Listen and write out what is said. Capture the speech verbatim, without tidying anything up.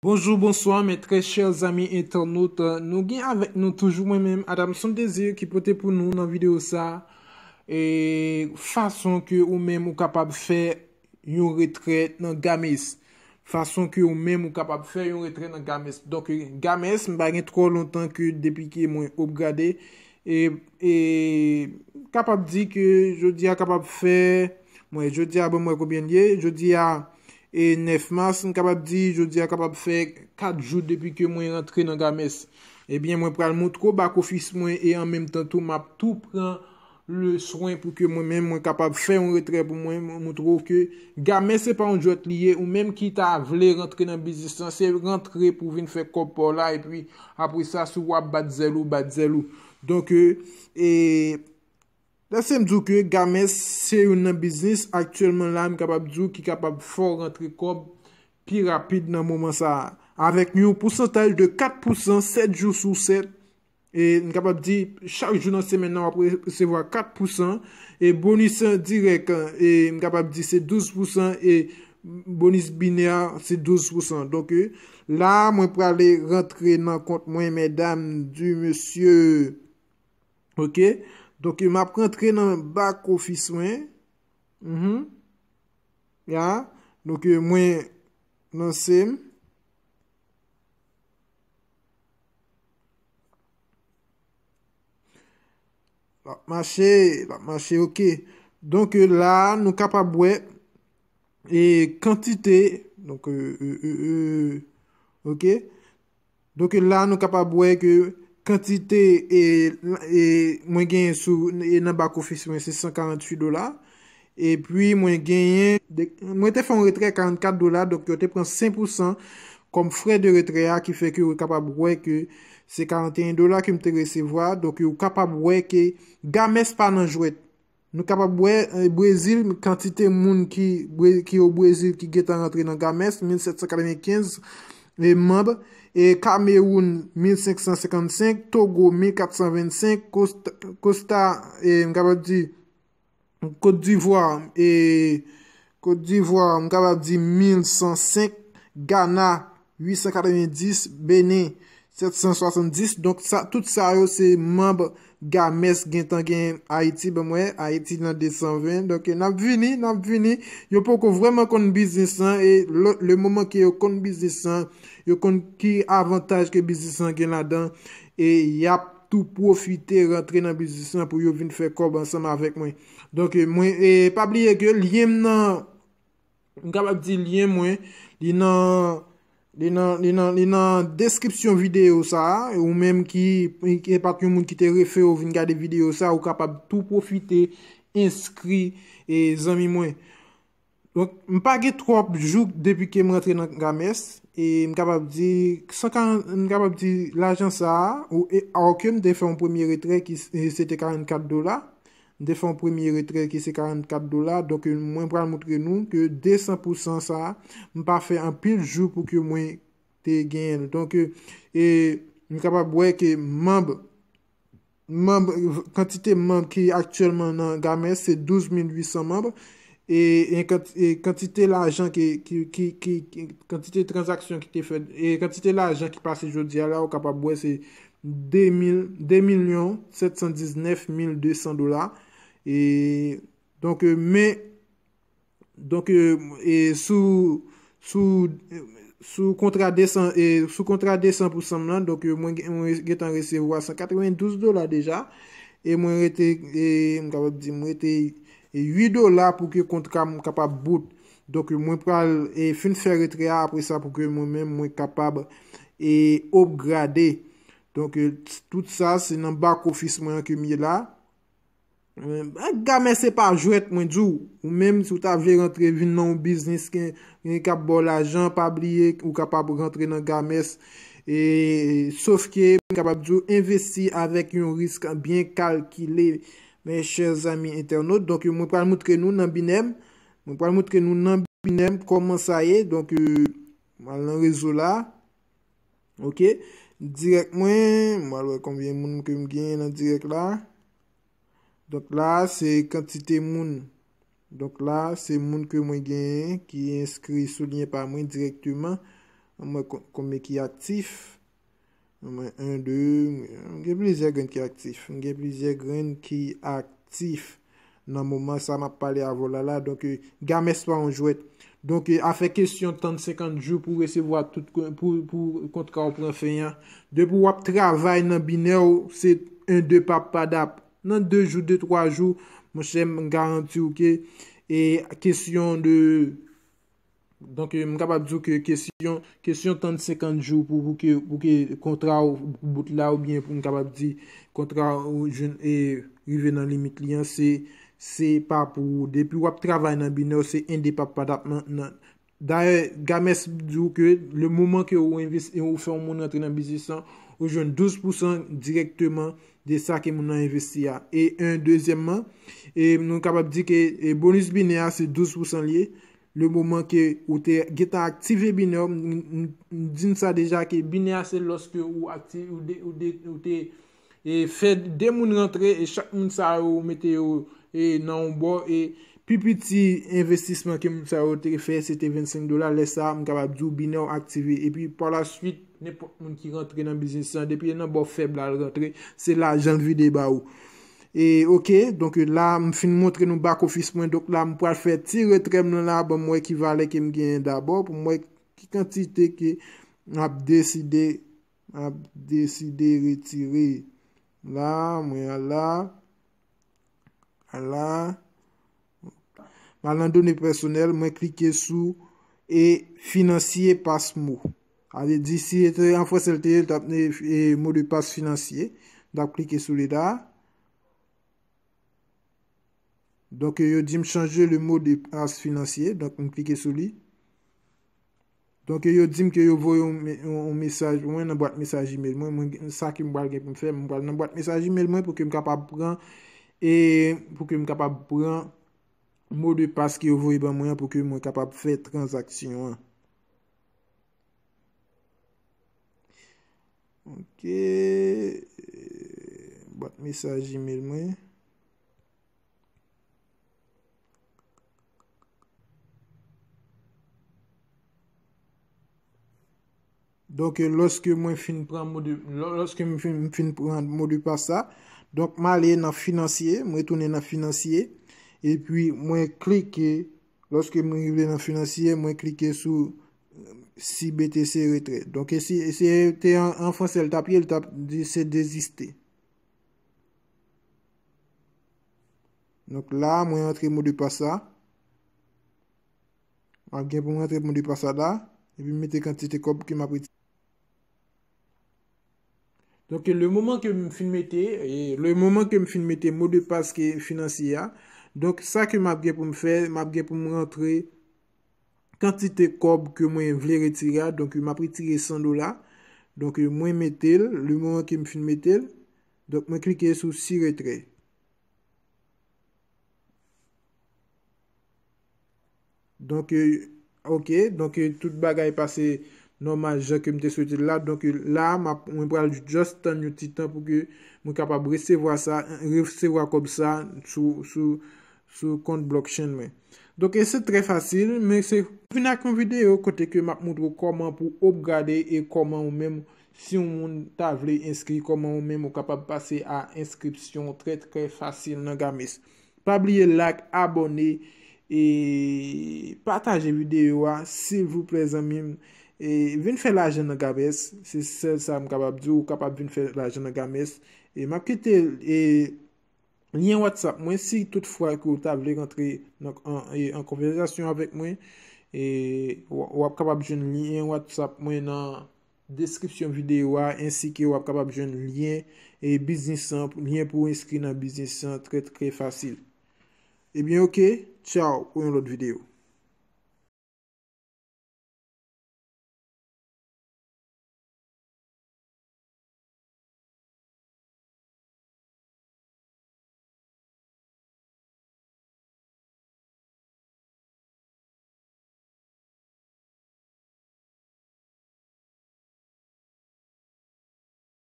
Bonjou, bonswa, mes très chers amis internautes. Nou gen avèk nou toujou mwen menm, Adamson Désir, ki pote pou nou nan videyo sa, e fason ke ou menm ou kapab fè yon retrè nan Games. Fason ke ou menm ou kapab fè yon retrè nan Games. Donk, Games, m pa gen twò lontan ke depi ke mwen upgrade. E, e kapab di ke jodi a kapab fè, mwen, jodi a, bon, mwen, konbyen l ye? Jodi a, e nèf mas, m kapab di, jodi a kapab fè kat jou depi ke mwen rantre nan Games. Ebyen, mwen pral montre w back office mwen e an menm tan tou, m ap tou pran le swen pou ke mwen menm, mwen kapab fè yon retrè pou mwen, mwen montre w ke Games se pa yon jwèt li ye, ou menm ki ta vle rantre nan biznis lan, se rantre pou vin fè kòb pa w la, epi apre sa, si w ap bat zèl ou, bat zèl ou. Donk, e, e, lèse m di w ke Games se youn nan biznis aktyèlman la, m kapab di w ki kapab fè w rantre kòb pi rapid nan moman sa a. Avèk yon pousantaj de kat pousan, sèt jou sou sèt, e m kapab di, chak jou nan semèn nan, w ap resevwa kat pousan. E bonis dirèk, e m kapab di, se douz pousan. E bonis binè, se douz pousan. Donk, e, la, mwen prale rantre nan kont mwen, medam, di mesye. Ok? Donk, e, m ap rantre nan back office mwen. Mhm. Ya. Donk, e, mwen lanse m. L ap mache, l ap mache, ok. Donk, e, la, nou kapab wè, e, kantite, donk, e, e, e, e, ok. Donk, e, la, nou kapab wè ke kantite, e, e, mwen genyen sou, e, nan back office mwen, se san karanntuit dola. Epi, mwen genyen, de, mwen te fè yon retrè karannkat dola, donk, yo te pran senk pousan kòm frè de retrè a, ki fè ke ou kapab wè ke se karanteyen dola ke m te resevwa. Donk, ou kapab wè ke Games pa nan jwèt. Nou kapab wè, e, Brezil, kantite moun ki, Bre-, ki o Brezil ki gentan rantre nan Games, mil sèt san katrevenkenz, e, manm, e, Kamewoun, mil senk san senkannsenk, Togo, mil kat san vennsenk, Kosta, Kosta, e, m kapab di, Kot Divwa, e, Kot Divwa, m kapab di mil san senk, Gana, uit san katrevendis, Benen, sèt san swasanndis. Donk, sa, tout sa yo se manm Games gentan gen Ayiti. Ban m wè, Ayiti nan de san ven. Donk, n ap vini, n ap vini. Yo poko vrèman konn biznis lan, e lè, le moman ke yo konn biznis lan, yo konn ki avantaj ke biznis lan gen ladan, e y ap tou pwofite rantre nan biznis lan pou yo vin fè kòb ansanm avèk mwen. Donk, e, mwen, e, pa bliye ke lyen m nan, m kapab di lyen mwen, li nan, li nan, li nan, li nan deskripsyon videyo sa a. Ou menm ki, ki pa t yon moun ki te refere w vin gade videyo sa a, ou kapab tou pwofite enskri, e, zanmi mwen. Donk, m pa gen twòp jou depi ke m rantre nan Games, e m kapab di, san karant, m kapab di lajan sa a, ou, e, alòske m te fè yon premye retrè ki s-, e, se te karannkat dola. M te fè yon premye retrè ki se karannkat dola. Donk, mwen pral montre nou ke de san pousan sa a, m pa fè anpil jou pou ke mwen te genyen l. Donk, e, e, m kapab wè ke manm, manm, kantite manm ki aktyèlman nan Games se douz mil uit san manm. E, e kant-, e kantite lajan ki, ki, ki, ki, ki, kantite tranzaksyon ki te fèt, e kantite lajan ki pase jodi a la, ou kapab wè se de mil, de milyon sèt san diznèf mil de san dola. E, donk, e, men, donk, e, e sou, sou, sou kontra de san, e sou kontra de san pousan m lan, donk, e, mwen, mwen gentan resevwa san katrevendouz dola deja. E mwen rete, e, m kapab di, mwen rete uit dola pou ke kontra m kapab bout. Donk, mwen pral, e, fin fè retrè a apre sa pou ke mwen menm, mwen kapab, e, upgrade. Donk, e, tout sa, se nan back office mwen an ke m ye la. E, Games se pa jwèt, mwen di w. Ou menm, si w ta vle rantre, vin nan yon biznis ki, ki ap ba w lajan, pa bliye, ou kapab rantre nan Games. E, sof ke, m kapab di w, envesti avèk yon risk byen kalkile, mes chers amis internautes. Donk, mwen pral montre nou nan Binem. Mwen pral montre nou nan Binem kòman sa ye. Donk, e, m al nan rezo la. Ok. Dirèk mwen, m al wè konbyen moun ke m genyen nan dirèk la. Donk la, se kantite moun. Donk la, se moun ke mwen genyen ki enskri sou lyen pa mwen dirèkteman. Ann wè kon- konbyen ki aktif. Ann wè, en, de, m gen plizyè grenn ki aktif. M gen plizyè grenn ki aktif. Nan moman sa m ap pale avè w la la, donk, eh, Gamès pa yon jwèt. Donk, eh, afè kesyon tann senkant jou pou resevwa tout kon- pou, pou kontra w pran fen an. Depi w ap travay nan binè w, se en, de pap padap. Nan de jou, de, twa jou, monchè, m garanti w ke, eh, kesyon de Donk, eh, m kapab di w ke kesyon, kesyon tann senkant jou pou, pou ke, pou ke kontra w bout la, oubyen pou m kapab di kontra w jwenn, eh, rive nan limit li an, se, se pa pou ou. Depi w ap travay nan binè w, se en, de pap padap nan, nan. Dayè, Gamès di w ke le moman ke ou envesti, ou fè yon moun rantre nan biznis lan, ou jwenn douz pousan dirèkteman de sa ke moun nan envesti a. E en, dezyèmman, e nou kapab di ke, eh, bonis binè a se douz pousan li ye. Le moman ke ou te gentan aktive binè w, m, m, m di n sa deja ke binè a se lòske ou akti-, ou de-, ou de-, ou te, e, fè de moun rantre e chak moun sa yo ou mete yo, e, nan yon bò e pi piti envestisman ke moun sa yo te fè se te vennsenk dola. Lè sa a, m kapab di w binè w aktive. Epi pa la swit, nenpòt moun ki rantre nan biznis lan, depi e nan bò fèb la l rantre, se lajan l vide ba ou. E, oke, donk, la, m fin montre nou back office mwen. Donk, la, m pral fè ti retrè m nan la, ban m wè ki valè ke m genyen dabò, pou m wè ki kantite ke m ap deside, m ap deside retire. La, mwen al la, al la. M al nan done pèsonèl, mwen klike sou e finansye pasmo. Sa vle di, si se te an fransè l te ye, l t ap, e, e, mo de pas finansye. M t ap klike sou li la. Donk, yo di m chanje le mot de passe financier. Donk, m klike sou li. Donk, yo di m ke yo voye yon, yon, yon mesaj pou mwen nan bwat mesaj email mwen. Mwen, sa ke m pral gen pou m fè, m pral nan bwat mesaj email mwen pou ke m kapab pran, e pou ke m kapab pran mo de passe ke yo voye ban mwen an pou ke mwen kapab fè tranzaksyon an. Ok. Bwat mesaj email mwen. Donk, lòske mwen fin pran mo de, lò- lòske m fin, m fin pran mo de pas sa, donk, m ale nan finansye, m retounen nan finansye, epi mwen klike, lòske mwen rive nan finansye, mwen klike sou si B T C retrè. Donk, e si, si te an, an fransè, l t ap ye, l t ap di se deziste. Donk, la, mwen antre mo de pas sa. M ap gen pou m rantre mo de pas la, epi m mete kantite kòb ke m ap retire. Donk, le moman ke m fin mete, e le moman ke m fin mete mo de pas ke finansye a, donk, sa ke m ap gen pou m fè, m ap gen pou m rantre kantite kòb ke mwen vle retire a, donk, m ap retire san dola. Donk, mwen mete l, le moman ke m fin mete l, donk, mwen klike sou si retrè. Donk, e, ok, donk, e, tout bagay pase nòmal jan ke m te swete l la. Donk, e, la, m ap, mwen pral just tann yon ti tan pou ke mwen kapab resevwa sa, resevwa kòb sa sou, sou, sou kont blockchain mwen. Donk, e se trè fasil, men se vin ak yon videyo kote ke m ap montre w kòman pou w upgrade e kòman ou menm, si yon moun ta vle enskri, kòman ou menm ou kapab pase a enskripsyon trè, trè fasil nan Gamès. Pa bliye like, abòne, e pataje videyo a, silvouplè, zanmi m. E vin fè lajan nan Gamès, se sèl sa m kapab di w, ou kapab vin fè lajan nan Gamès. E m ap kite, e, lyen WhatsApp mwen, si toutfwa ke w ta vle rantre nan, an, e, an konvèsasyon avèk mwen, e w, w ap kapab jwenn lyen WhatsApp mwen nan deskripsyon videyo a, ensi ke w ap kapab jwenn lyen, e, biznis lan, lyen pou w enskri nan biznis lan trè, trè fasil. Ebyen, ok, tchaw, pou yon lòt videyo.